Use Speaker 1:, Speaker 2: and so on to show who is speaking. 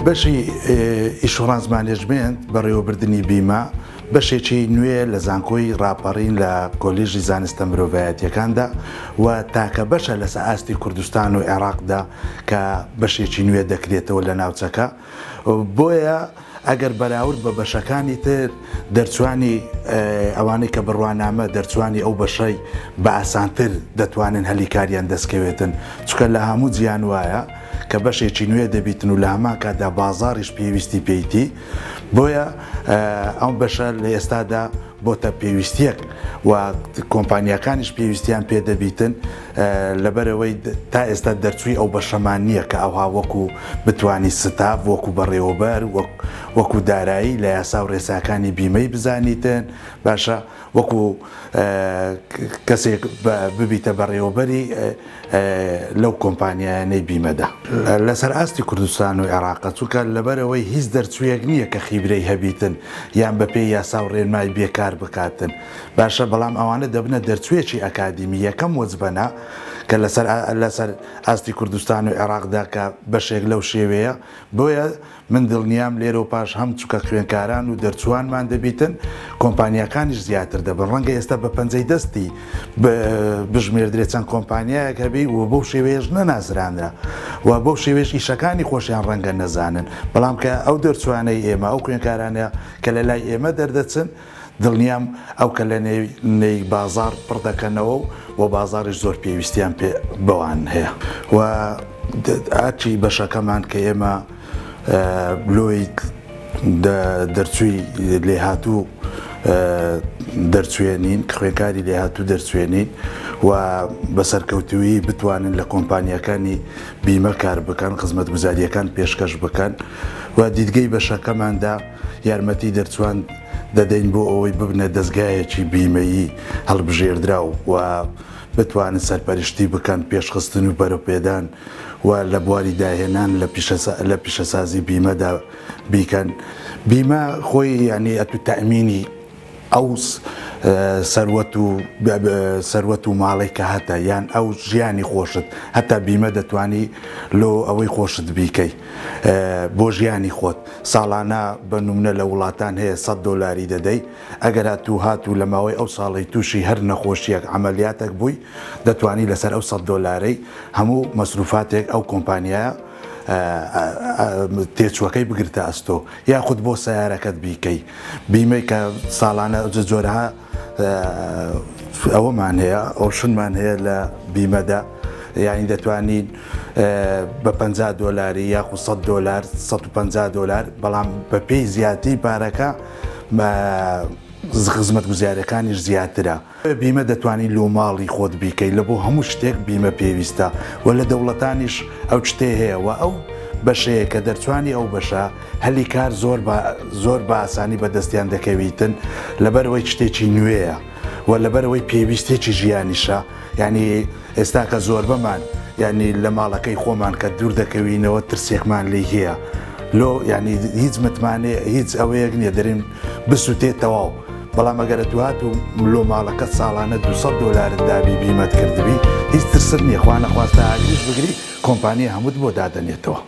Speaker 1: بەشی Insurance Management، بەڕێوەبردنی بیمە، بەشێکی نوێیە لە زانکۆی ڕاپەڕین لە کۆلێژی زانستە مرۆڤایەتیەکاندا و تاکە بەشە لەسە ئاستی کوردستان و عێراقدا کە بەشێکی نوێ دەکرێتەوە لە ناوچەکە. بۆیە ئەگەر بەراورد بە بەشەکانی تر دەرچوانی ئەوانەی کە بڕوانامە دەرچوانی ئەو بەشەی بە ئاسانتر دەتوانن هەلی کاریان دەستکەوێتن چونکە لە هەموو جیان وایە کە بەشێکی نوێ دەبیتن و لە هەمان کاتدا بازاڕیش پێویستی پێیتی بۆیە ئەم بەشە لە ئێستادا بۆتە پێویستیەک و کۆمپانیاکانیش پێویستیان پێ دەبیتن لەبەرئەوەی تا ئێستا دەرچووی ئەو بەشەمان نییە کە ئەوها وەکو بتوانی ستاف وەکو بەڕێوەبەر وەکو دارایی لە یاسا و رێساکانی بیمەی بزانیتن باشە وەکو کەسێک ببیتە بەڕێوەبەری لەو کۆمپانیایانەی بیمەدا لەسەر ئاستی کوردستان و عێراقە چونکە لەبەرئەوەی هیچ دەرچوویەک نییە کە خیبرەی هەبیتن یان بەپێی یاسا و رێنمای بێ کار بکاتن باشە بەڵام ئەوانە دەبنە دەرچوویەکی ئەکادیمی یەکەم وەجبەنە کە لەسەر لەسەر ئاستی کوردستان و عێراقدا کە بەشێک لەو شێوەیە بۆیە من دڵنیام لێرەو پاش هەم چونکە خوێنکاران و دەرچووانمان دەبیتن کۆمپانیاکانیش زیاتر دەبن ڕەنگە ئێستا بە پەنجەی دەستی بژمێردرێت چەند کۆمپانیایەک هەبی و بەو شێوەیەش نەناسرانرا و بەو شێوەیەش ئیشەکانی خۆشیان ڕەنگە نەزانن بەڵام کە ئەو دەرچوانەی ئێمە ئەو خوێنکارانە کە لە لای ئێمە دەردەچن دڵنیام ئەو کەلێنەی بازاڕ پڕ دەکەنەوە و بازاڕیش زۆر پێویستیان پێ بەوان هەیە و ئەرکی بەشەکەمان کە ئێمە لۆی دەرچووی لێهاتوو دەرچوێنین خوێنکاری لێهاتوو دەرچوێنین و بە سەرکەوتوویی بتوانن لە کۆمپانیەکانی بیمە کار بکەن خزمەتگوزاریەکان پێشکەش بکەن و دیدگەی بەشەکەماندا یارمەتی دەرچوان دەدەین بۆ ئەوەی ببنە دەزگایەکی بیمەیی هەڵبژێردراو و بتوانن سەرپەرشتی بکەن پێشخستن و پەرەپێدان و لە بواری داهێنان لە پیشەسازی بیمەدا بیکەن. بیمە خۆی یانی ئەتوو تەئمینی ئەو سەروەت و سەروەت و ماڵەی کە هەتە یان ئەو ژیانی خۆشت هەتا بیمە دەتوانی لۆ ئەوەی خۆشت بیکەی بۆ ژیانی خۆت ساڵانە بە نمونە لە وڵاتان هەیە سەد دۆلاری دەدەی ئەگەر هاتوو هاتوو لە ماوەی ئەو ساڵەی تووشی هەر نەخۆشیەک عەمەلیاتەک بووی دەتوانی لەسەر ئەو سەد دۆلارەی هەموو مەسروفاتێک ئەو کۆمپانیایە تێچووەکەی بگرتە ئەستۆ یاخود بۆ سەیارەکەت بیکەی بیمەی کە ساڵانە جۆرەها ئەوەمان هەیە ئۆپشنمان هەیە لە بیمەدا یعنی دەتوانین بە 50 دۆلاری یاخود 100 دۆلار 150 دۆلار بەڵام بە پێی زیاتری پارەکە خزمەتگوزاریەکانیش زیاترە. بیمە دەتوانی لۆ ماڵی خۆت بیکەی لە بۆ هەموو شتێک بیمە پێویستە و لە دەوڵەتانیش ئەو شتەی هەیە و ئەو بەشەیە کە دەرچوانی ئەو بەشە هەلی کار زۆر بە زۆر بە ئاسانی بە دەستیان دەکەویتن لەبەرئەوەی شتێکی نوێیە و لەبەرئەوەی پێویستێکی ژیانیشە یانی ئێستا کە زۆربەمان یانی لە ماڵەکەی خۆمان کە دوور دەکەوینەوە ترسێکمان لێی هەیە لۆ یانی هیچ متمانەیە هیچ ئەوەیەک نییە دەرێن بسووتێ تەواو بەڵام ئەگەر ئەتوو هاتوو لۆ ماڵەکەت ساڵانە 200 دۆلارت دابی بیمەت کردبی هیچ ترست نییە خوا نەخواستە ئاگریش بگری کۆمپانیا هەمووت بۆ دادەنێتەوە.